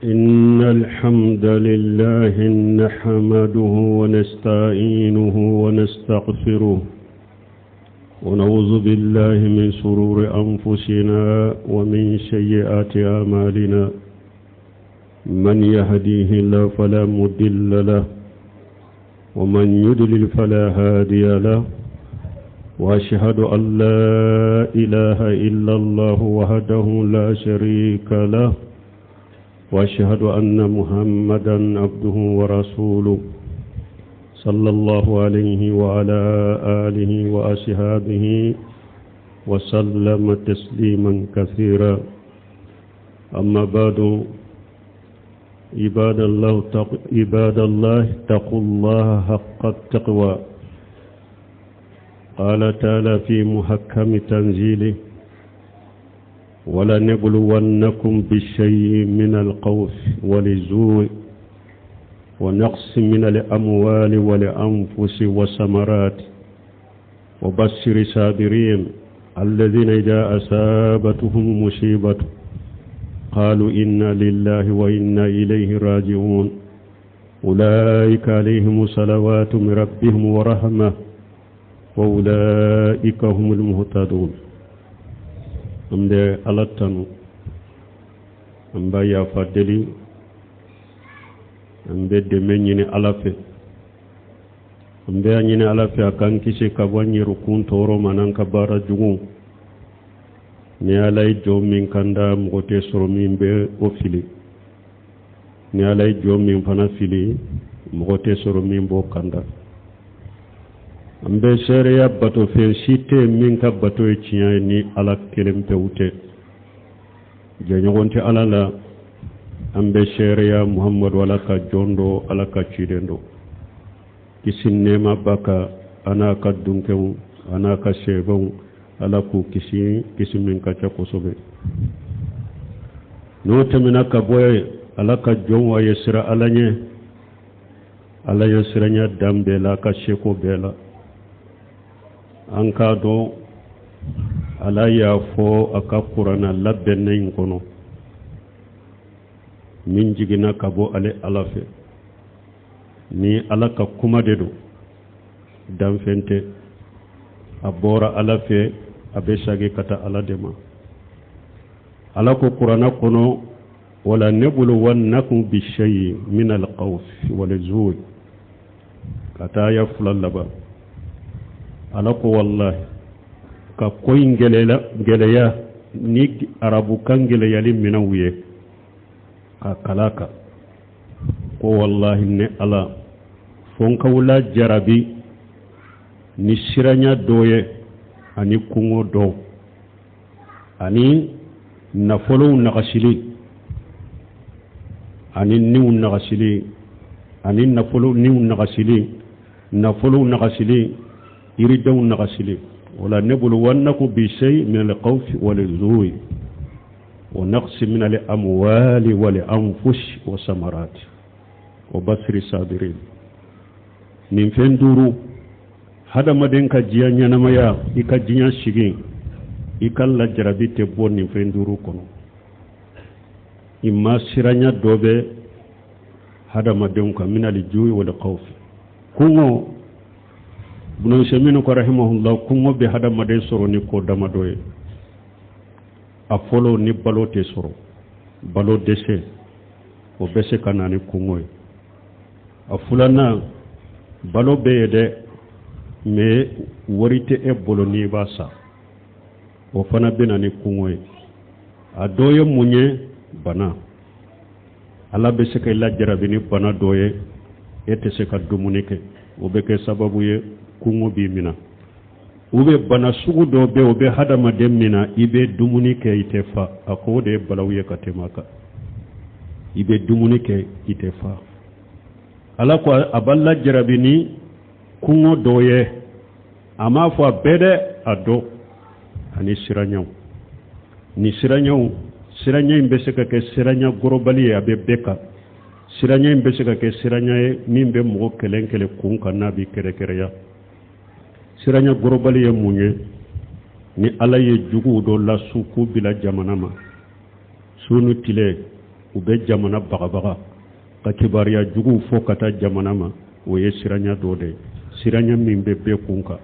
إن الحمد لله نحمده ونستعينه ونستغفره ونعوذ بالله من شرور أنفسنا ومن سيئات أعمالنا من يهديه الله فلا مضل له ومن يضلل فلا هادي له واشهد ان لا اله الا الله وحده لا شريك له واشهد ان محمدا عبده ورسوله صلى الله عليه وعلى اله واصحابه وسلم تسليما كثيرا اما بعد عباد الله عباد الله اتقوا الله حق التقوى قال تعالى في محكم تنزيله ولنبلونكم بشيء من الخوف والجوع ونقص من الأموال والأنفس والثمرات وبشر الصابرين الذين إذا أصابتهم مصيبة قالوا إنا لله وإنا إليه راجعون أولئك عليهم صلوات من ربهم ورحمة وأولئك هم المهتدون an bɛ ala tanu an b'a yafa deli an bɛ dɛmɛ ɲini ala fɛ an bɛ a ɲini ala fɛ a k'an kisi ka bɔ an yɛrɛkun tɔɔrɔ ma n'an ka baara jugu ni ala ye jɔn min kanda mɔgɔ tɛ sɔrɔ min bɛ o fili ni ala ye jɔn min fana fili mɔgɔ tɛ sɔrɔ min b'o kanda an bɛ seereya batofɛn si tɛ min ka bato ye tiɲɛ ye ni ala kelen pewu tɛ jɛɲɔgɔn tɛ ala la an bɛ seereya muhamadu ala ka jɔn don ala ka ciden don kisi nɛɛma b'a kan a n'a ka dunkɛw a n'a ka sɛbɛnw ala k'u kisi kisi min ka ca kosɛbɛ n'o tɛmɛna ka bɔ yen ala ka jɔnw a ye siran ala ɲɛ ala ɲɛ siranya dan bɛɛ la a ka seko bɛɛ la an k'a dɔn ala y'a fɔ a ka kuranna labɛnnen in kɔnɔ min jiginna ka bɔ ale ala fɛ ni ala ka kuma de don danfɛn tɛ a bɔra ala fɛ a bɛ sagi ka taa ala de ma ala ko kuranna kɔnɔ wala nabluwannakum bishayi min alkhawfi walju'i ka taa aya fila laban ala ko wallahi ka ko in gɛlɛya ni arabukan gɛlɛyali minɛnw ye ka kala kan ko wallahi ne ala fo n k'aw lajarabi ni siranya dɔ ye ani kɔngɔ dɔ ani nafolow nagasili ani niw nagasili ani nafolo niw nagasili nafolow nagasili yiridenw nagasili wala nabluwannakum bishay min alkhawfi walju'i wa naqsi min al-amwali wal anfusi wa samarat wa basiri sabirin nin fɛn duuru hadamaden ka diɲɛ ɲɛnamaya i ka diɲɛ sigi i ka lajarabi tɛ bɔ nin fɛn duuru kɔnɔ i ma siranya dɔ bɛ hadamadenw kan min al-ju'i wal khawf kɔngɔ Ibn Usaymin ko rahimahullah kɔngɔ bɛ hadamaden sɔrɔ ni ko damadɔ ye a fɔlɔ ni balo tɛ sɔrɔ balo dɛsɛ o bɛ se ka na ni kɔngɔ ye a filanan balo bɛ yen dɛ mais wari tɛ e bolo n'i b'a san o fana bɛ na ni kɔngɔ ye a dɔ ye mun ye bana ala bɛ se ka i lajarabi ni bana dɔ ye e tɛ se ka dumuni kɛ o bɛ kɛ sababu ye kɔngɔ b'i minɛ u bɛ bana sugu dɔ bɛ o bɛ hadamaden minɛ i bɛ dumuni kɛ i tɛ fa a ko o de ye balawu ye ka tɛmɛ a kan i bɛ dumuni kɛ i tɛ fa ala ko a b'a lajarabi ni kɔngɔ dɔ ye a m'a fɔ a bɛɛ dɛ a dɔ ani siranyaw ni siranyaw siranya in bɛ se ka kɛ siranya global ye a bɛ bɛɛ kan siranya in bɛ se ka kɛ siranya ye min bɛ mɔgɔ kelen kelen kun kan n'a bɛ kɛrɛkɛrɛya siranya global ye mun ye ni ala ye juguw dɔ lasu k'u bila jamana ma su ni tile U bɛ jamana bagabaga ka kibaruya juguw fɔ ka taa jamana ma. O ye siranya dɔ de ye, siranya min bɛ bɛɛ kun kan,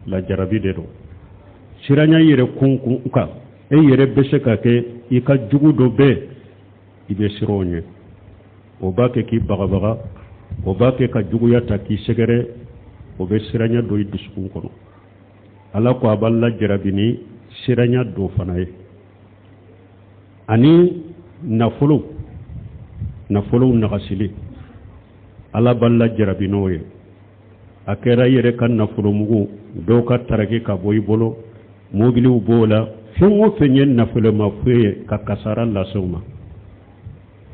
lajarabi de don. Siranya yɛrɛ kun kun kan, e yɛrɛ bɛ se ka kɛ i ka jugu dɔ bɛ, i bɛ siran o ɲɛ, o b'a kɛ k'i bagabaga, o b'a kɛ ka juguya ta k'i sɛgɛrɛ, o bɛ siranya don i dusukun kɔnɔ. Ala ko a b'a lajarabi ni siranya dɔ fana ye, ani nafolo, nafolow nagasili, Ala b'a lajarabi n'o ye. A kɛra i yɛrɛ ka nafolomugu dɔw ka taraki ka bɔ i bolo, mobiliw b'o la, fɛn o fɛn ye nafolomafɛn ye ka kasara lase u ma,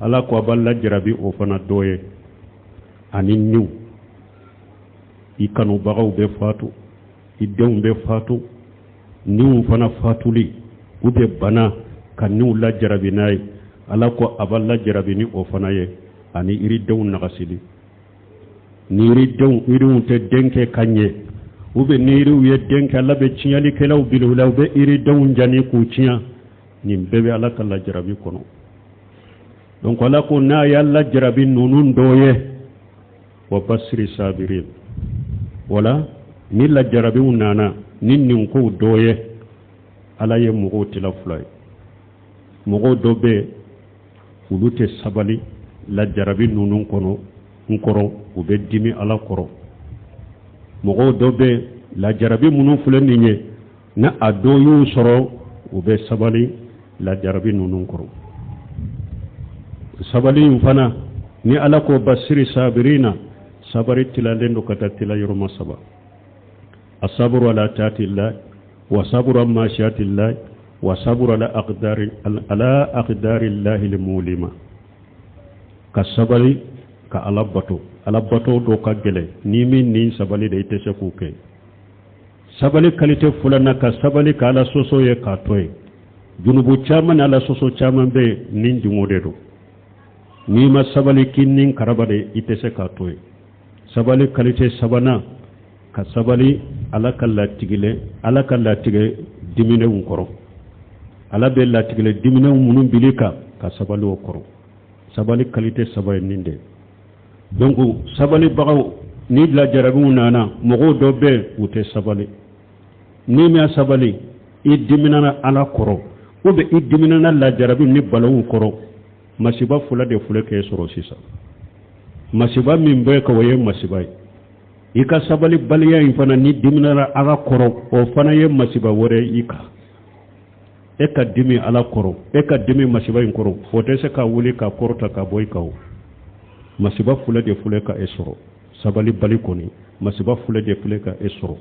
Ala ko a b'a lajarabi o fana dɔ ye. Ani niw, i kanubagaw bɛ fatu, i denw bɛ fatu, niw fana fatuli u bɛ bana ka niw lajarabi n'a ye, Ala ko a b'a lajarabi ni o fana ye. Ani yiridenw nagasili, ni yiridenw, yiriw tɛ den kɛ ka ɲɛ, u bɛ ni yiriw ye den kɛ, Ala bɛ tiɲɛlikɛlaw bila u la, u bɛ yiridenw jani k'u tiɲɛ. Nin bɛɛ bɛ Ala ka lajarabi kɔnɔ. Donc Ala ko n'a y'a lajarabi ninnu dɔ ye, wa basiri sabirin, wala ni lajarabiw nana ni nin kow dɔ ye, Ala ye mɔgɔw tila fila ye. Mɔgɔw dɔ bɛ, olu tɛ sabali lajarabi ninnu kɔnɔ n kɔrɔ, u bɛ dimi Ala kɔrɔ. Mɔgɔw dɔ bɛ, lajarabi minnu filɛ nin ye, ni a dɔ y'u sɔrɔ, u bɛ sabali lajarabi ninnu kɔrɔ. Sabali in fana, ni Ala ko basiri sabirina, sabari tilalen don ka taa tila yɔrɔma saba: asaburu ala taatillah, wa saburu an masiyatillah, wa saburu ala aqdari, ala aqdarillahi limulima. Ka sabali ka Ala bato, Ala bato dɔ ka gɛlɛn, n'i min nin sabali de, i tɛ se k'o kɛ. Sabali kalite filanan, ka sabali ka Ala sɔsɔ ye k'a to yen. Junubu caman ni Ala sɔsɔ caman bɛ yen, nin jungo de don. N'i ma sabali k'i nin karaba de, i tɛ se k'a to yen. Sabali kalite sabanan, ka sabali Ala ka latigɛ, Ala ka latigɛ diminenw kɔrɔ. Ala bɛ latigɛ diminenw minnu bili kan, ka sabali o kɔrɔ. Sabali kalite saba ye nin de. Donc sabalibagaw, ni lajarabiw nana, mɔgɔw dɔ bɛ, u tɛ sabali. N'i ma sabali, i diminana Ala kɔrɔ, ou bien i diminana lajarabi ni balawu kɔrɔ, masiba fila de filɛ k'e sɔrɔ sisan. Masiba min bɛ ka, o ye masiba ye. I ka sabali baliya in fana, ni diminana Ala kɔrɔ, o fana ye masiba wɛrɛ i kan. E ka dimi Ala kɔrɔ, e ka dimi masiba in kɔrɔ, o tɛ se ka wuli ka kɔrɔta ka bɔ i kan. O masiba fila de filɛ ka e sɔrɔ. Sabali bali kɔni, masiba fila de filɛ ka e sɔrɔ.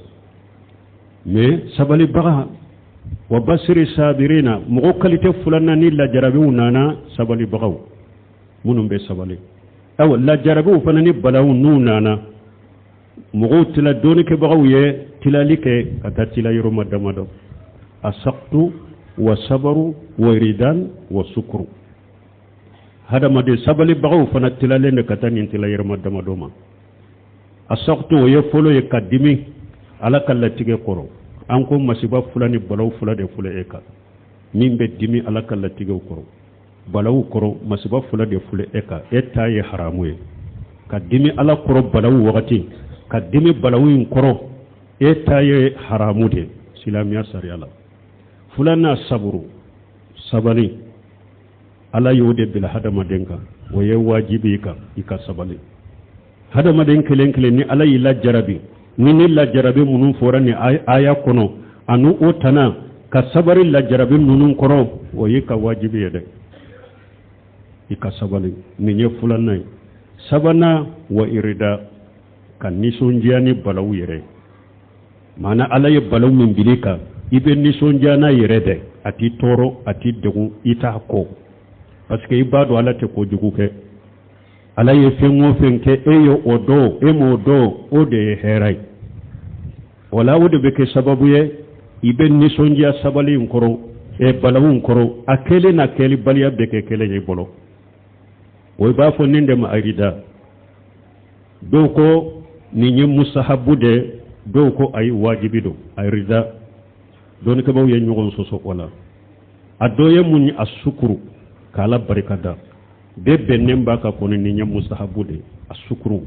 Mais sabalibaga, wa basiri sabirina, mɔgɔ kalite filanan, ni lajarabiw nana, sabalibagaw minnu bɛ sabali. Ayiwa, lajarabiw fana ni balaw n'u nana, mɔgɔw tila, dɔɔnikɛbagaw ye tilali kɛ ka taa tila yɔrɔma damadɔ: asaktu wa sabaru wa ridan wa sukuru. Hadamaden sabalibagaw fana tilalen de ka taa nin tila yɔrɔma damadɔ ma. Asaktu, o ye fɔlɔ ye, ka dimi Ala ka latigɛ kɔrɔ. An ko masiba fila ni balaw fila de filɛ e kan. Min bɛ dimi Ala ka latigɛw kɔrɔ, balaw kɔrɔ, masiba fila de filɛ e kan. E ta ye haramu ye, ka dimi Ala kɔrɔ balaw wagati, ka dimi balaw in kɔrɔ, e ta ye haramu de silamɛya sariya la. Filanan, saburu, sabali. Ala y'o de bila hadamaden kan, o ye wajibi i kan, i ka sabali. Hadamaden kelen kelen, ni Ala y'i lajarabi ni lajarabi minnu fɔra ni aya kɔnɔ, ani o tana ka sabari lajarabi ninnu kɔrɔ, o ye ka wajibi ye dɛ, i ka sabali. Nin ye filanan ye. Sabanan, wa irida, ka nisɔndiya ni balawu yɛrɛ. Maana Ala ye balawu min bili kan, i bɛ nisɔndiya n'a yɛrɛ dɛ, a t'i tɔɔrɔ, a t'i degun, i t'a kɔ, parce que i b'a dɔn Ala tɛ kojugu kɛ. Ala ye fɛn o fɛn kɛ, e ye o dɔn, e m'o dɔn, o de ye hɛrɛ ye. O la, o de bɛ kɛ sababu ye i bɛ nisɔndiya sabali in kɔrɔ, ɛ balawu in kɔrɔ. A kɛlen n'a kɛlibaliya bɛɛ kɛ kelen ye i bolo. O i b'a fɔ nin de ma arida. Dɔw ko nin ye musahabu de, dɔw ko ayi, wajibi don arida. Dɔnnikɛbaaw ye ɲɔgɔn sɔsɔ o la. A dɔ ye mun ye? A sukuru, k'Ala barika da. Bɛɛ bɛnnen b'a kan kɔni nin ye mustahabu de a sukuru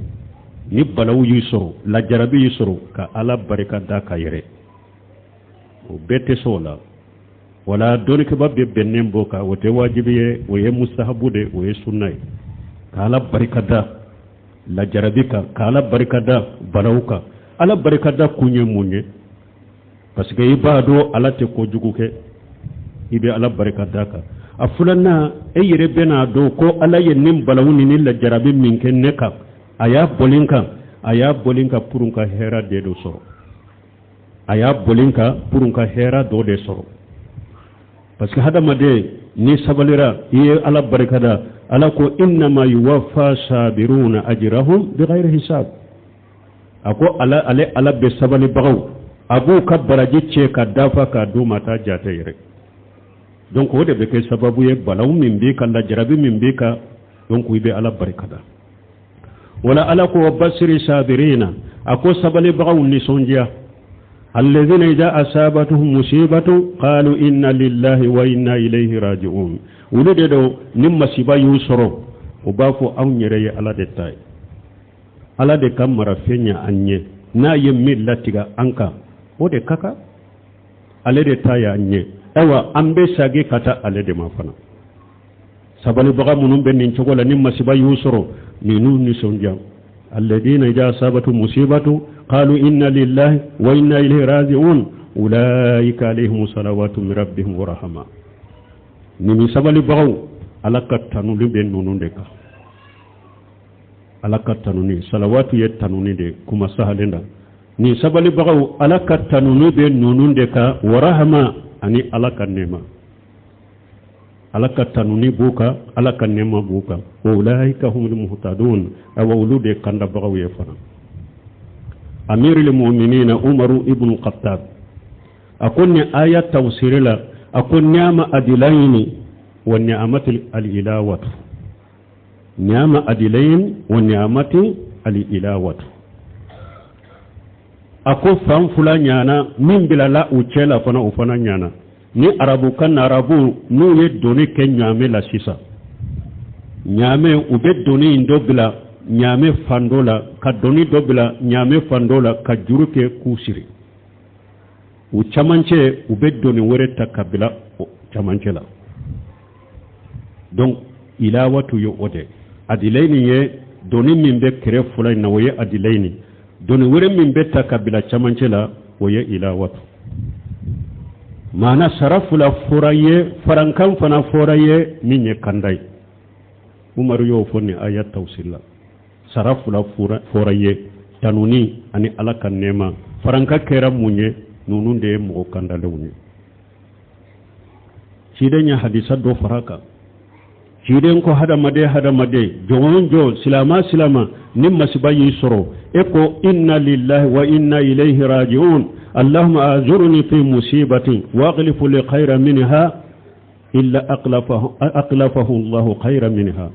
ni balawu y'i sɔrɔ, lajarabi y'i sɔrɔ, ka Ala barika da ka yɛrɛ o bɛɛ tɛ se o la. Wala dɔnnikɛba bɛɛ bɛnnen b'o kan, o tɛ wajibi ye, o ye mustahabu de, o ye sunna ye, ka Ala barika da lajarabi kan, ka Ala barika da balawu kan. Ala barika da kun ye mun ye? Parce que i b'a dɔn Ala tɛ kojugu kɛ, i bɛ Ala barika da kan. A filanan, e yɛrɛ bɛn'a dɔn ko Ala ye nin balawu ni nin lajarabi min kɛ ne kan, a y'a boli n kan, a y'a boli n kan pour n ka hɛrɛ de dɔ sɔrɔ, a y'a boli n kan pour n ka hɛrɛ dɔ de sɔrɔ. Parce que hadamaden n'i sabalira, i ye Ala barika da, Ala ko innama yuwaffa sabiruna ajrahum bighayri hisab. A ko ala, ale Ala bɛ sabalibagaw, a b'u ka baraji cɛ ka dafa k'a d'u ma, t'a jate yɛrɛ. Donc o de bɛ kɛ sababu ye balawu min b'i kan, lajarabi min b'i kan, donc i bɛ Ala barika da. Wala Ala ko basiri sabirina, a ko sabalibagaw nisɔndiya, alladhina idha asabatuhum musibatu qalu inna lillahi wa inna ilayhi raji'un. Olu de don ni masiba y'u sɔrɔ, u b'a fɔ anw yɛrɛ ye Ala de ta ye, Ala de ka marafɛn ye an ye, n'a ye min latigɛ an kan o de ka kan, ale de ta y'an ye, ayiwa an bɛ sagi ka taa ale de ma fana. Sabalibaga minnu bɛ nin cogo la ni masiba y'u sɔrɔ, ninnu nisɔndiya, alladina idha asabatu musibatu qalu inna lillahi wa inna ilayhi raji'un ulaika alayhim salawatu min rabbihim wa rahma. Nin sabalibagaw, Ala ka tanuli bɛ ninnu de kan. Ala ka tanuni, salawatu ye tanuni de kuma sahalen na. Nin sabalibagaw, Ala ka tanuni bɛ ninnu de kan, wa rahama, ani Ala ka nɛɛma. Ala ka tanuni b'u kan, Ala ka nɛɛma b'u kan. Wa ulaika humul muhtadun, awa olu de kandabagaw ye fana. Amirul mu'minina Umaru ibn Khattab a ko nin aya tafsiri la, a ko ni'ama adilayni wa ni'amatul alilawatu, ni'ama adilayn wa ni'amati alilawatu. A ko fan fila ɲana, min bilala u cɛ la fana, o fana ɲana. Ni arabukan na, arabu n'u ye doni kɛ ɲaamɛ la sisan, ɲaamɛ, u bɛ doni in dɔ bila ɲaamɛ fan dɔ la, ka doni dɔ bila ɲaamɛ fan dɔ la, ka juru kɛ k'u siri u camancɛ, u bɛ doni wɛrɛ ta ka bila camancɛ la. Donc ilawatu ye o de adilayini ye. Doni min bɛ kɛrɛ fɔlɔ in na, o ye adilayini. Doni wɛrɛ min bɛ ta ka bila camancɛ la, o ye ilawatu. Maana sara fila fɔra ye, farankan fana fɔra ye min ye kanda ye. Umaru y'o fɔ nin aya tafsir la. Sara fila fɔra ye, tanuni ani Ala ka nɛɛma. Farankan kɛra mun ye? Ninnu de ye mɔgɔ kandalenw ye. Ciden ye hadisa dɔ fara kan. Ciden ko hadamaden, hadamaden, jɔn o jɔn, silama silama, ni masiba y'i sɔrɔ, e ko inna lillahi wa inna ilayhi raji'un, allahumma azurni fi musibati wa aqlifu li khayra minha, illa aqlafahu allahu khayra minha.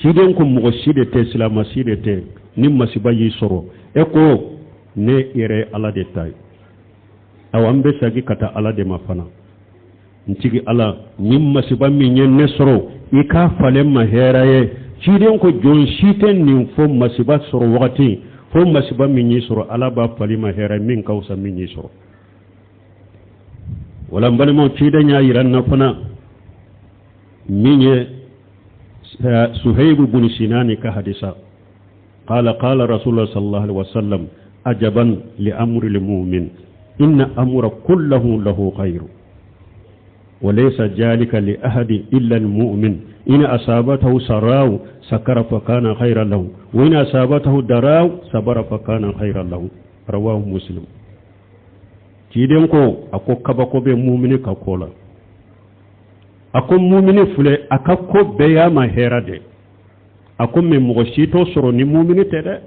Ciden ko mɔgɔ si de tɛ, silama si de tɛ, ni masiba y'i sɔrɔ, e ko ne yɛrɛ Ala de ta ye, awa an bɛ sagi ka taa Ala de ma fana. N tigi Ala, ni masiba min ye ne sɔrɔ, i k'a falen ma hɛrɛ ye. Ciden ko jɔn si tɛ nin fɔ masiba sɔrɔ wagati, fo masiba min y'i sɔrɔ, Ala b'a falen ma hɛrɛ min ka fisa min y'i sɔrɔ. Wala n balimaw, ciden y'a yira n na fana min ye Suhaibu bun Sinani ka hadisa, qala qala rasulullah sallallahu alaihi wasallam, ajaban li amri lil mu'min, inna amra kullahu lahu khairu wa laysa jalika li ahadi illa al mu'min, in asabatahu saraw sakara fa kana khairan lahu, wa in asabatahu daraw sabara fa kana khairan lahu. Rawahu Muslim. Ciden ko, a ko kabako bɛ mumini ka ko la. A ko mumini filɛ, a ka ko bɛɛ y'a ma hɛrɛ de. A ko mɛ mɔgɔ si t'o sɔrɔ ni mumini tɛ dɛ.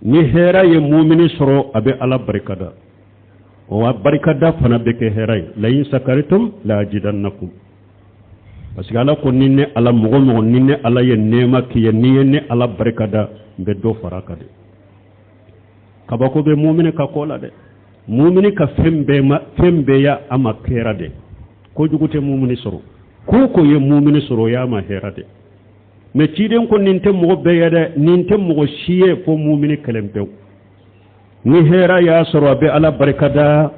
Ni hɛrɛ ye mumini sɔrɔ, a bɛ Ala barikada, wa barikada fana bɛ kɛ hɛrɛ ye. La in sakaritum la ajidannakum. Parce que Ala ko ni ne Ala, mɔgɔ mɔgɔ ni ne Ala ye nɛɛma k'i ye, n'i ye ne Ala barikada, n bɛ dɔ fara a kan dɛ. Kabako bɛ mumini ka ko la dɛ. Mumini ka fɛn bɛɛ ma, fɛn bɛɛ ya a ma kɛra dɛ. Kojugu tɛ mumini sɔrɔ. Ko ko ye mumini sɔrɔ, o y'a ma hɛrɛ de. Mɛ ciden ko nin tɛ mɔgɔ bɛɛ ye dɛ, nin tɛ mɔgɔ si ye fo mumini kelen pewu. Ni hɛrɛ y'a sɔrɔ, a bɛ Ala barikada,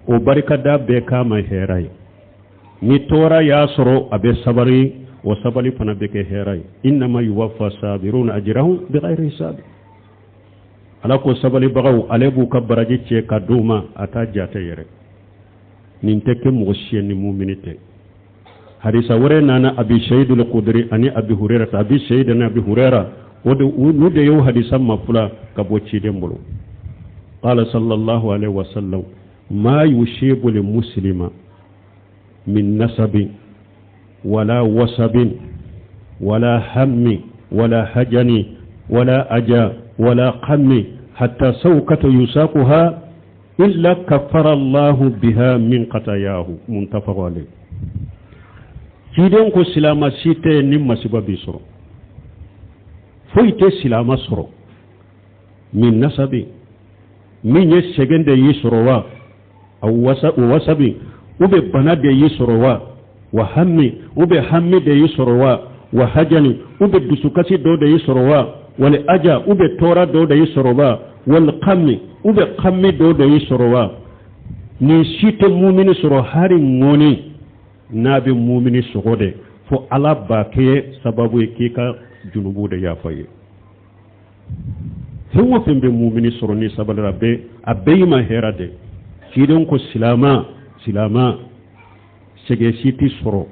o barikada bɛɛ k'a ma hɛrɛ ye. Ni tɔɔrɔ y'a sɔrɔ, a bɛ sabari, o sabali fana bɛ kɛ hɛrɛ ye. Innama yuwaffa sabiruna ajrahum bighayri hisabi. Ala ko sabalibagaw, ale b'u ka baraji cɛ ka d'u ma, a t'a jate yɛrɛ. Nin tɛ kɛ mɔgɔ si ye ni mumini tɛ. Hadisa wɛrɛ nana Abi Seyidul Kudiri ani Abi Hurera, Abi Seyid ani Abi Hurera, o de olu de y'o hadisa mafula ka bɔ ciden bolo. Qala sallallahu alaihi wasallam: ma yusibu lil muslima min nasabin wala wasabin wala hammi wala hajani wala aja wala qammi hatta sawkata yusaquha illa kaffara Allahu biha min qatayahu. Muttafaq alayh. Ciden ko silama si tɛ ni masiba b'i sɔrɔ, foyi tɛ silama sɔrɔ, min nasabi, min ye sɛgɛn de y'i sɔrɔ wa, aw wasabi, u bɛ bana de y'i sɔrɔ wa, wa hami, u bɛ hami de y'i sɔrɔ wa, wa hajani, u bɛ dusukasi dɔ de y'i sɔrɔ wa, wali aja, u bɛ tɔɔrɔ dɔ de y'i sɔrɔ wa, wali kami, u bɛ kami dɔ de y'i sɔrɔ wa, nin si tɛ mumini sɔrɔ, hari ŋɔni n'a bɛ mumini sɔgɔ de, fo Ala b'a kɛ sababu ye k'i ka junubu de yafa ye. Fɛn o fɛn bɛ mumini sɔrɔ, ni sabalira, a bɛɛ y'i ma hɛrɛ de. Ciden ko silama, silama sɛgɛn si tɛ sɔrɔ,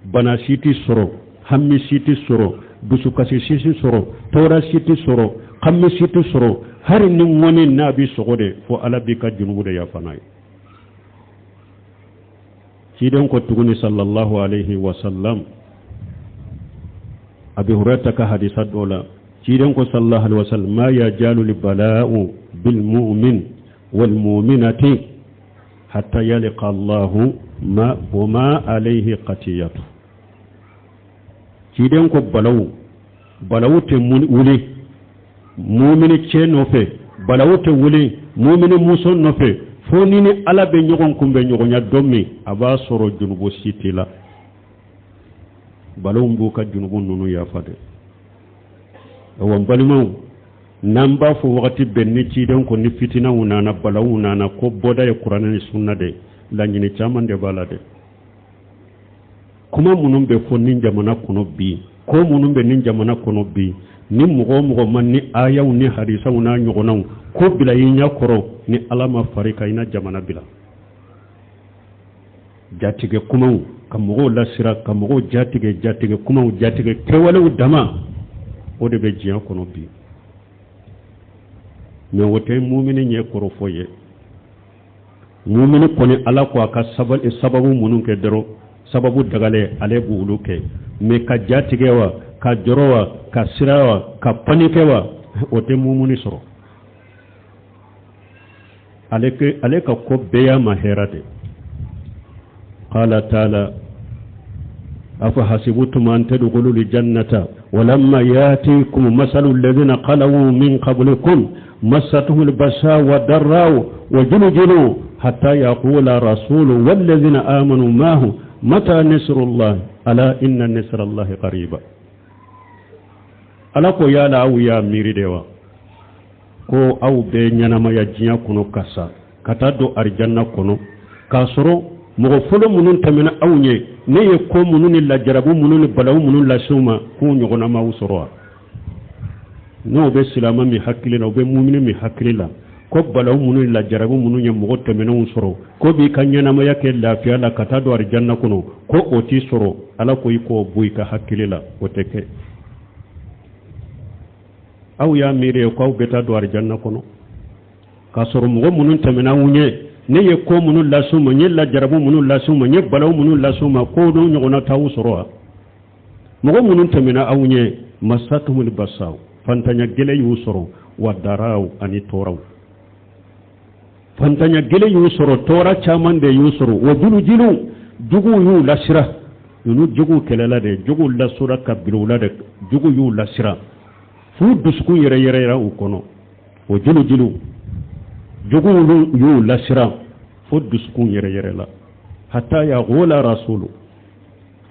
bana si tɛ sɔrɔ, hami si tɛ sɔrɔ, dusukasi si tɛ sɔrɔ, tɔɔrɔ si tɛ sɔrɔ, hami si tɛ sɔrɔ, hali ni ŋɔni n'a bɛ sɔgɔ de, fo Ala b'i ka junubu de yafa n'a ye. Ciden ko tuguni sallallahu alaihi wasallam, Abi Hurairah ka hadisa dɔ la, ciden ko sallallahu alaihi wasallam: ma yajalu li bala'u bil mu'min wal mu'minati hatta yalqa Allahu ma wa ma alayhi qatiyatu. Ciden ko balawu, balawu tɛ wuli mumini cɛ nɔfɛ, balawu tɛ wuli mumini muso nɔfɛ, fo ni ni Ala bɛ ɲɔgɔn kunbɛ ɲɔgɔnya don min, a b'a sɔrɔ junubu si t'i la. Balawu b'u ka junubu ninnu yafa dɛ. Awa n balimaw, n'an b'a fɔ wagati bɛɛ ni ciden ko ni fitinaw nana, balawu nana, ko bɔda ye kuranɛ ni sunna de, laɲini caman de b'a la dɛ. Kuma minnu bɛ fɔ ni jamana kɔnɔ bi, ko minnu bɛ ni jamana kɔnɔ bi, ni mɔgɔ o mɔgɔ ma ni ayaw ni hadisaw n'a ɲɔgɔnnaw ko bila i ɲɛ kɔrɔ, ni Ala ma fari ka i na jamana bila. Jatigɛ kumaw ka mɔgɔw lasira, ka mɔgɔw jatigɛ, jatigɛ kumaw, jatigɛ kɛwalew dama, o de bɛ diɲɛ kɔnɔ bi. Mɛ o tɛ mumini ɲɛ kɔrɔfɔ ye. Mumini kɔni, Ala ko a ka sababu minnu kɛ dɔrɔn, sababu dagalen, ale b'olu kɛ. Mɛ ka jatigɛ wa, ka jɔrɔ wa, ka sira wa, ka panikɛ wa, o tɛ mumuni sɔrɔ. Ale ka ko bɛɛ y'a ma hɛrɛ de. Qala taala: afa hasibtum an tadkhulu ljannata walamma yatikum masalu alladhina khalaw min qablikum massatuhum albasa wa darra'u wa julujulu hatta yaqula rasulu walladhina amanu mahu mata nasrullah ala inna nasrallahi qariba. Ala ko yala aw y'a miiri de wa, ko aw bɛ ɲɛnamaya diɲɛ kɔnɔ ka sa ka taa don arijanna kɔnɔ, k'a sɔrɔ mɔgɔ fɔlɔ minnu tɛmɛna aw ɲɛ, ne ye ko minnu ni lajarabu minnu ni balawu minnu lase u ma, k'u ɲɔgɔnna m'aw sɔrɔ wa? N'o bɛ silama min hakili la, o bɛ mumini min hakili la, ko balawu minnu ni lajarabu minnu ye mɔgɔ tɛmɛnenw sɔrɔ, ko b'i ka ɲɛnamaya kɛ lafiya la ka taa don arijanna kɔnɔ, ko o t'i sɔrɔ, Ala ko i k'o bɔ i ka hakili la, o tɛ kɛ. Aw y'a miiri ko aw bɛ taa don arijanna kɔnɔ k'a sɔrɔ mɔgɔ minnu tɛmɛna aw ɲɛ, ne ye ko minnu las'u ma, n ye lajarabu minnu las'u ma, n ye balawu minnu las'u ma, ko n'o ɲɔgɔnna t'aw sɔrɔ wa? Mɔgɔ minnu tɛmɛna aw ɲɛ, masatumul basaw, fantanya gɛlɛn y'u sɔrɔ, wa daraw ani tɔɔrɔw, fantanya gɛlɛn y'u sɔrɔ, tɔɔrɔ caman de y'u sɔrɔ, wa julujilu, juguw y'u lasira. Ninnu juguw kɛlɛla de, juguw lasora ka bila u la dɛ, juguw y'u lasira f'u dusukun yɛrɛ yɛrɛ yɛrɛ u kɔnɔ. O julujilu, juguw y'u lasira fo dusukun yɛrɛ yɛrɛ la, hatta yaqula rasulu.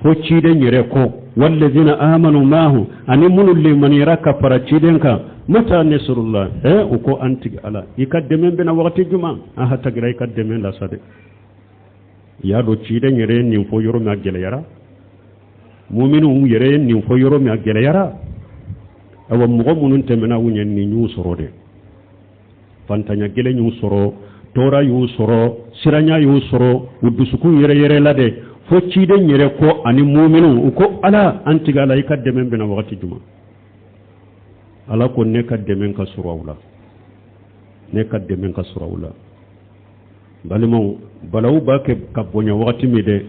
Fo ciden yɛrɛ ko walladina amanu maahu, ani minnu limaniyara ka fara ciden kan, mata nasrullah. U ko an tigi Ala, i ka dɛmɛ bɛna wagati jumɛn? An hatagira i ka dɛmɛ la sa dɛ. I y'a dɔn ciden yɛrɛ ye nin fɔ yɔrɔ min, a gɛlɛyara. Muminuw yɛrɛ ye nin fɔ yɔrɔ min, a gɛlɛyara. Awa, mɔgɔ minnu tɛmɛna u ɲɛ, nin y'u sɔrɔ dɛ. Fantanya gɛlɛn y'u sɔrɔ, tɔɔrɔ y'u sɔrɔ, siranya y'u sɔrɔ, u dusukun yɛrɛ yɛrɛ la dɛ. Fo ciden yɛrɛ ko ani muminuw, u ko Ala, an tigi Ala, i ka dɛmɛ bɛna wagati jumɛn? Ala ko ne ka dɛmɛ ka sɔrɔ aw la, ne ka dɛmɛ ka sɔrɔ aw la. Balimaw, balawu b'a kɛ ka bonya wagati min dɛ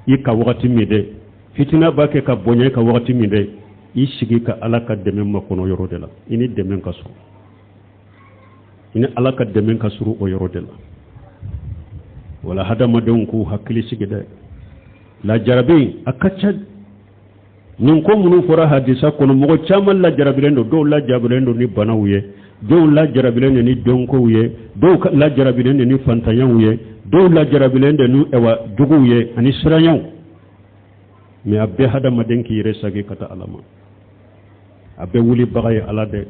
i ka, wagati min dɛ fitina b'a kɛ ka bonya i ka, wagati min dɛ i sigi ka Ala ka dɛmɛ makɔnɔ yɔrɔ de la, i ni dɛmɛ ka sɔrɔ, i ni Ala ka dɛmɛ ka sɔrɔ o yɔrɔ de la. Wala hadamadenw k'u hakili sigi dɛ, lajarabi a ka ca. Nin ko minnu fɔra hadisa kɔnɔ, mɔgɔ caman lajarabilen don. Dɔw lajarabilen don ni banaw ye, dɔw lajarabilen don ni dɔnkow ye, dɔw lajarabilen don ni fantanyaw ye, dɔw lajarabilen don ni ɛwa juguw ye ani siranyaw. Mais a bɛɛ, hadamaden k'i yɛrɛ sagi ka taa Ala ma. A bɛɛ wulibaga ye Ala dɛ.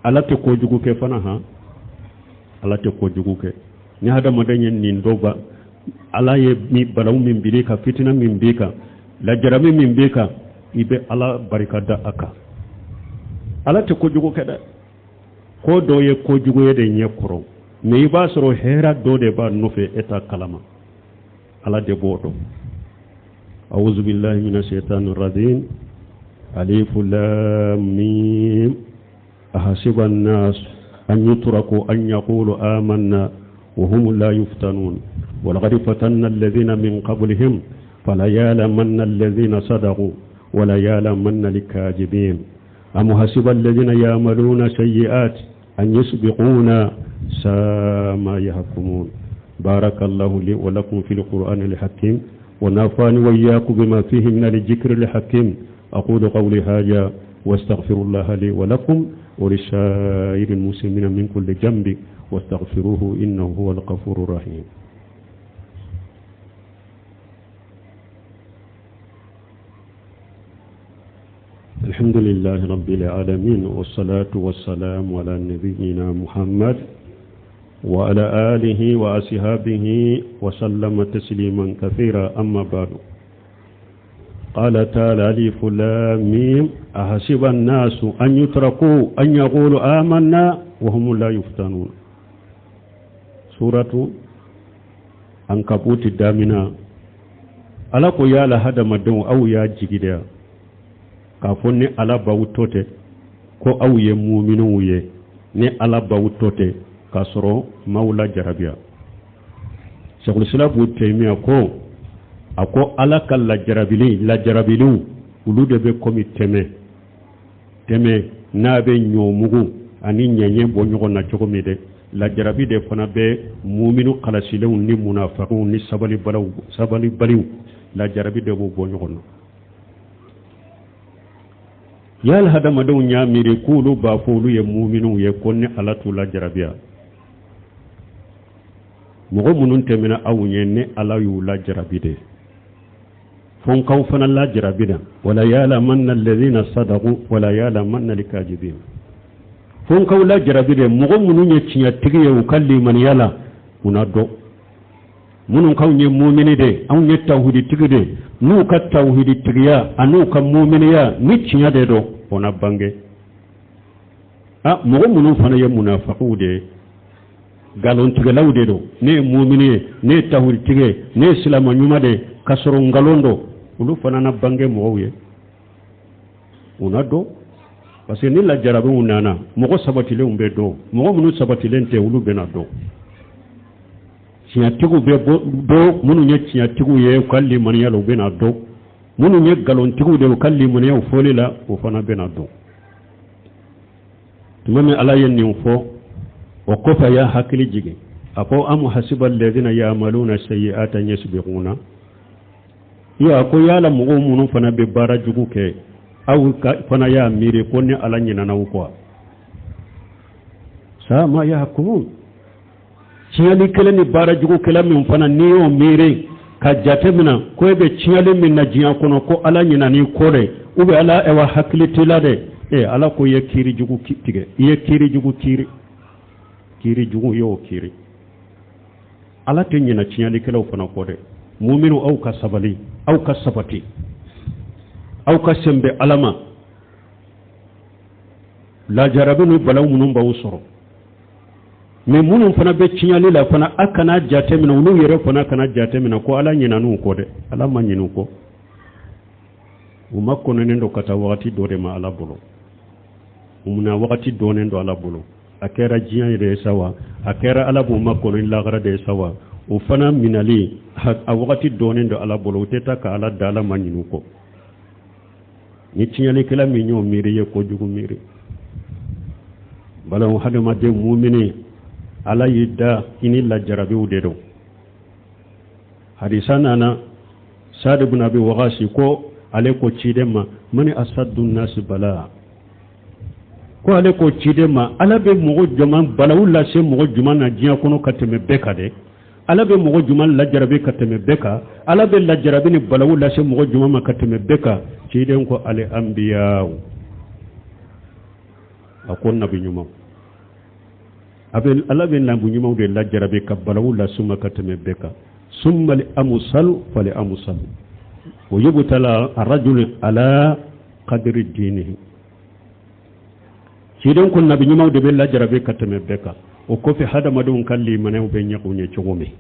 Ala tɛ kojugu kɛ fana han, Ala tɛ kojugu kɛ. Ni hadamaden ye nin dɔw ba, Ala ye balawu min biri kan, fitina min b'i kan, lajarabi min b'i kan, i bɛ Ala barika da a kan. Ala tɛ kojugu kɛ dɛ. Ko dɔ ye kojugu ye de ɲɛ kɔrɔ, mais i b'a sɔrɔ hɛrɛ dɔ de b'a nɔfɛ, e t'a kalama, Ala de b'o dɔn. أعوذ بالله من الشيطان الرجيم. ألف لام ميم. أحسب الناس أن يتركوا أن يقولوا آمنا وهم لا يفتنون. ولقد فتنا الذين من قبلهم فليعلمن الذين صدقوا وليعلمن الكاذبين. أم حسب الذين يعملون سيئات أن يسبقونا ساء ما يحكمون. بارك الله لي ولكم في القرآن الحكيم، ونفعني وإياكم بما فيه من الذكر الحكيم. أقول قولي هذا واستغفر الله لي ولكم ولسائر المسلمين من كل ذنب، واستغفروه إنه هو الغفور الرحيم. الحمد لله رب العالمين، والصلاة والسلام على نبينا محمد وعلى آله وأصحابه وسلم تسليما كثيرا. أما بعد، قال تعالى: ألف لام ميم. أحسب الناس أن يتركوا أن يقولوا آمنا وهم لا يفتنون. سورة Ankabut damina. Ala ko yala hadamadenw, aw y'a jigi dɛ k'a fɔ ni Ala b'aw to tɛ ko aw ye muminuw ye, ni Ala b'aw to tɛ k'a sɔrɔ maaw la jarabiya. Sɛkulisila b'u Tɛmiya ko a ko Ala ka lajarabili, lajarabiliw, olu de bɛ komi tɛmɛ tɛmɛ n'a bɛ ɲɔmugu ani ɲɛɲɛ bɔ ɲɔgɔn na cogo min dɛ, lajarabi de fana bɛ muminu kalasilenw ni munafakiw ni sabalibaliw, sabalibaliw, lajarabi de b'u bɔ ɲɔgɔn na. Yali hadamadenw y'a miiri k'olu b'a fɔ olu ye muminuw ye ko ni Ala t'u lajarabiya? Mɔgɔ minnu tɛmɛna aw ɲɛ, ni Ala y'u lajarabi de, fo n k'aw fana lajarabi na. Wala ya'lamanna alladhina sadaqu wala ya'lamanna al-kadhibin. Fo n k'aw lajarabi de, mɔgɔ minnu ye tiɲɛtigi ye u ka limaniya la, u na dɔn. Minnu k'anw ye mumini de, anw ye tawhiditigi de, n'u ka tawhiditigiya an'u ka muminiya ni tiɲɛ de don, o na bange. A mɔgɔ minnu fana ye munafakiw de ye, nkalontigɛlaw de don, ne ye mumini ye, ne ye tawhiditigi ye, ne ye silama ɲuman de ye, k'a sɔrɔ nkalon don, olu fana na bange mɔgɔw ye, u na dɔn. Parce que ni lajarabiw nana, mɔgɔ sabatilenw bɛ dɔn, mɔgɔ minnu sabatilen tɛ, olu bɛna dɔn. Tiɲɛtigiw bɛ dɔn, minnu ye tiɲɛtigiw ye u ka limaniya la, u bɛna dɔn. Minnu ye nkalontigiw de u ka limaniyaw fɔli la, o fana bɛna dɔn. Tuma min Ala ye nin fɔ, o kɔfɛ a y'a hakili jigin, a ko: am hasiba alladhina ya'maluna sayyi'ati an yasbiquna. Iya, ko yala mɔgɔw minnu fana bɛ baara jugu kɛ, aw fana y'a miiri ko ni Ala ɲinɛna aw kɔ? Sa'a ma yahkumun. Tiɲɛlikɛla ni baara jugukɛla min fana, n'i y'o miiri. ka jate mina ko e bɛ tiɲɛli min na diɲɛ kɔnɔ ko ala ɲinan'i kɔ dɛ ou bien ala ɛwa hakili t'i la dɛ ee ala ko i ye kiiri jugu tigɛ i ye kiiri jugu kiiri kiiri jugu i y'o kiiri ala tɛ ɲinɛ tiɲɛlikɛlaw fana kɔ dɛ muminu aw ka sabali aw ka sabati aw ka sɛnbɛ ala ma lajarabi ni balaw minnu b'aw sɔrɔ mais minnu fana bɛ tiɲɛli la fana a kana jate minɛ olu yɛrɛ fana kana jate minɛ ko ala ɲinan'u kɔ dɛ ala ma ɲin'u kɔ u makɔnɔnen don ka taa wagati dɔ de ma ala bolo u na wagati dɔnnen don ala bolo a kɛra diɲɛ yɛrɛ ye sa wa a kɛra ala b'u makɔnɔ ni lagara de ye sa wa o fana minɛli a wagati dɔnnen don ala bolo u tɛ taa ka ala da ala ma ɲin'u kɔ ni tiɲɛlikɛla min y'o miiri ye kojugu miiri balawu hadamaden mumini ala y'i da i ni lajarabiw de don hadisa nana sadi bin abi wagasi ko ale ko ciden ma mani asaddu nasi bala ko ale ko ciden ma ala bɛ mɔgɔ jumɛn balawu lase mɔgɔ jumɛn na diɲɛ kɔnɔ ka tɛmɛ bɛɛ kan dɛ ala bɛ mɔgɔ jumɛn lajarabi ka tɛmɛ bɛɛ kan ala bɛ lajarabi ni balawu lase mɔgɔ jumɛn ma ka tɛmɛ bɛɛ kan ciden ko al anbiyaw a ko nabi ɲuman a bɛ ala bɛ nabi ɲumanw de lajarabi ka balawu lase u ma ka tɛmɛ bɛɛ kan summa al amsalu fal amsalu wa yubtala arrajulu ala qadri dinihi ciden ko nabi ɲumanw de bɛ lajarabi ka tɛmɛ bɛɛ kan o kɔfɛ hadamadenw ka limaniyaw bɛ ɲɔgɔn ɲɛ cogo min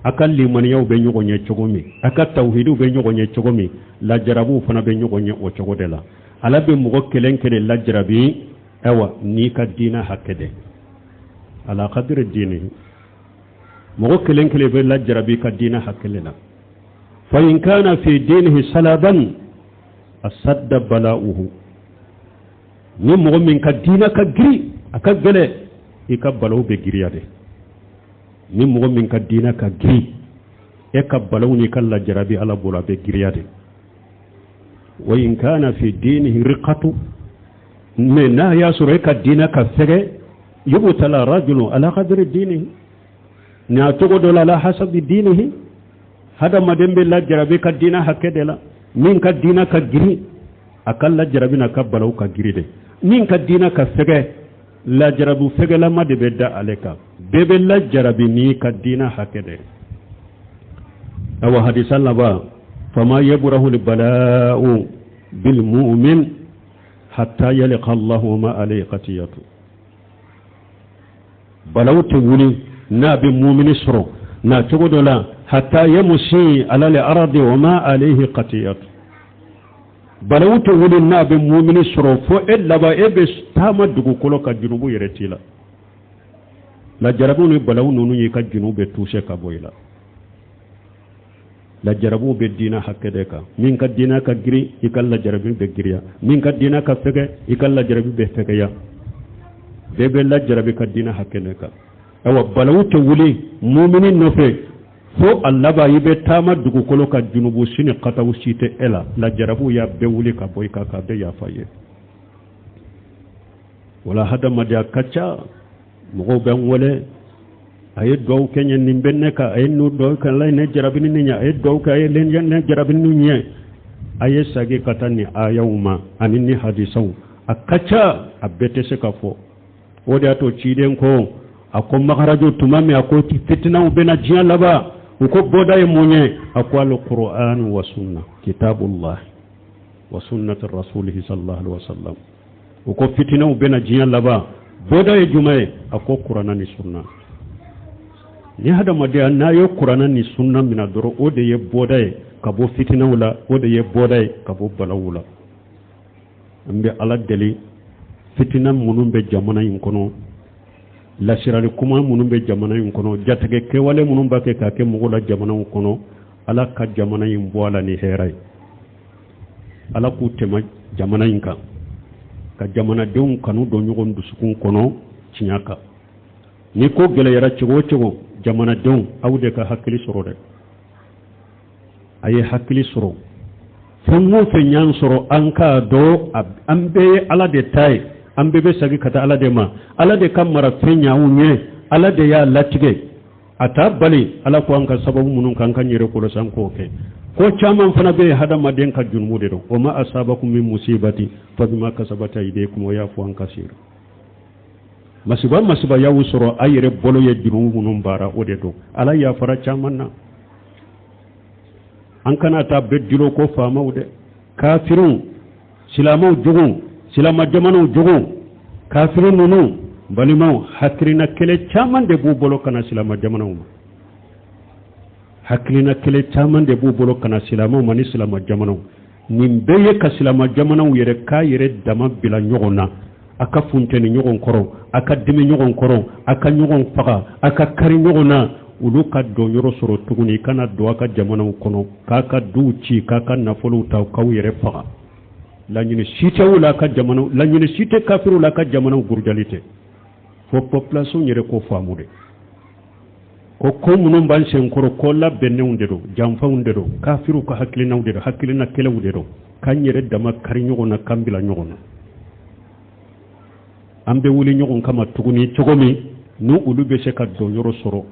a ka limaniyaw bɛ ɲɔgɔn ɲɛ cogo min a ka tawhidiw bɛ ɲɔgɔn ɲɛ cogo min lajarabiw fana bɛ ɲɔgɔn ɲɛ o cogo de la ala bɛ mɔgɔ kelen kelen lajarabi ayiwa n'i ka diinɛ hakɛ de ala kadiri diini mɔgɔ kelen kelen bɛ lajarabi ka diinɛ hakɛ de la fa in kana fi diinihi salaban asadda bala'uhu ni mɔgɔ min ka diinɛ ka giri a ka gɛlɛ i ka balaw bɛ giriya de ni mɔgɔ min ka diinɛ ka giri e ka balaw n'i ka lajarabi ala bolo a bɛ giriya de wa in kana fi dinihi riqatu mais n'a y'a sɔrɔ e ka diinɛ ka fɛgɛ yubtala rajulu ala qadri dinihi ni a cogo dɔ la ala hasabi dinihi hadamaden bɛ lajarabi ka diinɛ hakɛ de la min ka diinɛ ka girin a ka lajarabi n'a ka balaw ka girin de min ka diinɛ ka fɛgɛ lajarabi fɛgɛlama de bɛ da ale kan bɛɛ bɛ lajarabi n'i ka diinɛ hakɛ de awa hadisa laban fama yaburahu bala'u bil mu'min hatta yalqa Allahu ma alayhi qatiyatu balaw tɛ wuli n'a bɛ mumini sɔrɔ na cogo dɔ la hatta yamusi ala al-ardi wa ma alayhi qatiyatu balawu tɛ wuli n'a bɛ mumini sɔrɔ fo e laban e bɛ taama dugukolo kan junubu yɛrɛ t'i la lajarabiw ni balawu ninnu y'i ka junubu bɛɛ tuse ka bɔ i la lajarabiw bɛ diinɛ hakɛ de kan min ka diinɛ ka girin i ka lajarabi bɛ giriya min ka diinɛ ka fɛgɛ i ka lajarabi bɛ fɛgɛya bɛɛ bɛ lajarabi ka diinɛ hakɛ de kan awa balawu tɛ wuli mumini nɔfɛ fo a laban i bɛ taama dugukolo kan junubu si ni kataw si tɛ e la lajarabiw y'a bɛɛ wuli ka bɔ i kan k'a bɛɛ yafa ye wala hadamadenya ka ca mɔgɔw bɛ n wele a ye duwawu kɛ n ye nin bɛ ne kan a ye n'o duwawu kɛ ala ye ne jarabi ni nin ye a ye duwawu kɛ a ye ne jarabi ni nin ye a ye sagi ka taa nin ayaw ma ani ni hadisaw a ka ca a bɛɛ tɛ se ka fɔ o de y'a to ciden ko a ko makaraju tuma min a ko fitinaw bɛna diɲɛ laban u ko bɔda ye mun ye a ko al-Qur'an wa sunna kitabullah wa sunnati rasulihi sallallahu alaihi wasallam u ko fitinaw bɛna diɲɛ laban bɔda ye jumɛn ye a ko kuranna ni sunna ni hadamadenya n'a ye kuranna ni sunna minɛ dɔrɔn o de ye bɔda ye ka bɔ fitinaw la o de ye bɔda ye ka bɔ balaw la an bɛ ala deli fitina minnu bɛ jamana in kɔnɔ lasirali kuma minnu bɛ jamana in kɔnɔ jatigɛ kɛwale minnu b'a kɛ k'a kɛ mɔgɔw la jamanaw kɔnɔ ala ka jamana in bɔ a la ni hɛrɛ ye ala k'u tɛmɛ jamana in kan ka jamanadenw kanu don ɲɔgɔn dusukun kɔnɔ tiɲɛ kan ni ko gɛlɛyara cogo o cogo jamanadenw aw de ka hakili sɔrɔ dɛ a ye hakili sɔrɔ fɛn o fɛn y'an sɔrɔ an k'a dɔn an bɛɛ ye ala de ta ye an bɛɛ bɛ segin ka taa ala de ma ala de ka marafɛn y'anw ye ala de y'a latigɛ A t'a bali Ala ko an ka sababu minnu k'an ka yɛrɛ kɔlɔsi an k'o kɛ. Ko caman fana bɛ yen hadamaden ka jurumu de don. Wa ma asabakum min musibati fa bima kasabat aydikum wa yafu an kasir. Masiba masiba y'aw sɔrɔ a yɛrɛ bolo ye jurumu minnu baara o de don. Ala yafara caman na. An kana taa bɛɛ dulon ko faamaw dɛ. Kafiriw, silamɛw jugu, silama jamanaw jugu, kafiri ninnu balimaw hakilina kɛlɛ caman de b'u bolo ka na silama jamanaw ma. Hakilina kɛlɛ caman de b'u bolo ka na silamɛw ma ni silama jamanaw. Nin bɛɛ ye ka silama jamanaw yɛrɛ k'a yɛrɛ dama bila ɲɔgɔn na. A ka funteni ɲɔgɔn kɔrɔ, a ka dimi ɲɔgɔn kɔrɔ, a ka ɲɔgɔn faga, a ka kari ɲɔgɔn na. Olu ka donyɔrɔ sɔrɔ tuguni kana don a ka jamanaw kɔnɔ, k'a ka duw ci, k'a ka nafolow ta, k'aw yɛrɛ faga. Laɲini si tɛ u la ka jamanaw, laɲini si tɛ kafiriw la ka jamanaw burujali tɛ. Fo population yɛrɛ k'o faamu de. Ko ko minnu b'an senkɔrɔ ko labɛnnenw de don, janfanw de don, kafiriw ka hakilinaw de don, hakilina kɛlɛw de don, k'an yɛrɛ dama kari ɲɔgɔn na, k'an bila ɲɔgɔn na. An bɛ wuli ɲɔgɔn kama tuguni cogo min n'u olu bɛ se ka donyɔrɔ sɔrɔ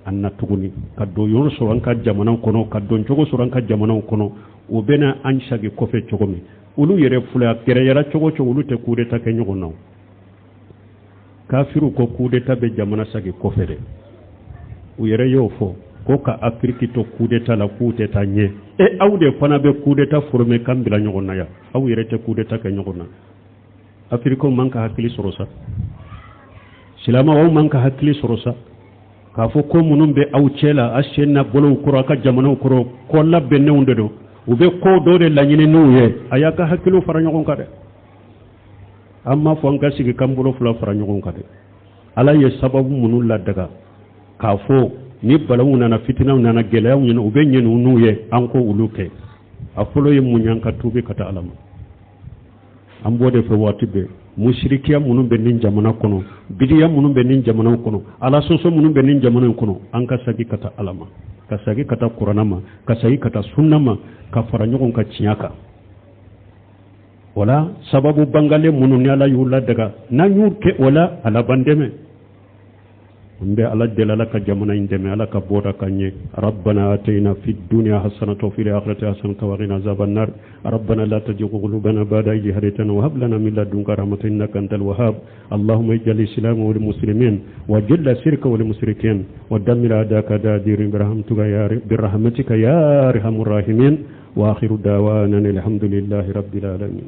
an na tuguni, ka donyɔrɔ sɔrɔ an ka jamanaw kɔnɔ, ka doncogo sɔrɔ an ka jamanaw kɔnɔ, o bɛna an sagi kɔfɛ cogo min. Olu yɛrɛ filɛ, a gɛrɛyara cogo o cogo, olu tɛ coup d'état kɛ ɲɔgɔn na. Kafiriw ko coup d'état bɛ jamana sagi kɔfɛ dɛ. U yɛrɛ y'o fɔ ko ka Afiriki to coup d'état la k'u tɛ taa ɲɛ. E aw de fana bɛ coup d'état former k'an bila ɲɔgɔn na yan. Aw yɛrɛ tɛ coup d'état kɛ ɲɔgɔn na. Afirikaw man ka hakili sɔrɔ sa. Silamɛw aw man ka hakili sɔrɔ sa. K'a fɔ ko minnu bɛ aw cɛ la, a sen na bolow kɔrɔ, a ka jamanaw kɔrɔ, ko labɛnnenw de don. U bɛ ko dɔ de laɲini n'u ye. A y'a ka hakiliw fara ɲɔgɔn kan dɛ. An m'a fɔ an ka sigi k'an bolo fila fara ɲɔgɔn kan dɛ. Ala ye sababu minnu ladaga k'a fɔ ni balawu nana, fitinaw nana, gɛlɛyaw nana, u bɛ ɲɛ n'u ye, an ko olu kɛ. A fɔlɔ ye mun ye? An ka tuubi ka taa Ala ma. An b'o de fɛ waati bɛɛ. Musirikiya minnu bɛ nin jamana kɔnɔ, bidiya minnu bɛ nin jamana kɔnɔ, ala sɔsɔ minnu bɛ nin jamana kɔnɔ, an ka segin ka taa Ala ma, ka segin ka taa Kurana ma, ka segin ka taa sunna ma, ka fara ɲɔgɔn kan tiɲɛ kan. O la sababu bangalen minnu ni Ala y'u ladaga, n'an y'u kɛ o la, Ala b'an dɛmɛ. An bɛ Ala deli, Ala ka jamana in dɛmɛ, Ala ka bɔda ka ɲɛ. Rabbana atina fid dunya hasanatan wa fil akhirati hasanatan wa qina azaban nar. Rabbana la tuzigh qulubana ba'da idh hadaytana wa hab lana min ladunka rahmatan innaka antal wahhab. Allahumma ij'al al-islam wal muslimin wa jilla shirka wal mushrikin wa dammir a'daka da'dir birahmatika ya birahmatika ya arhamur rahimin. Wa akhiru da'wana alhamdulillahi rabbil alamin.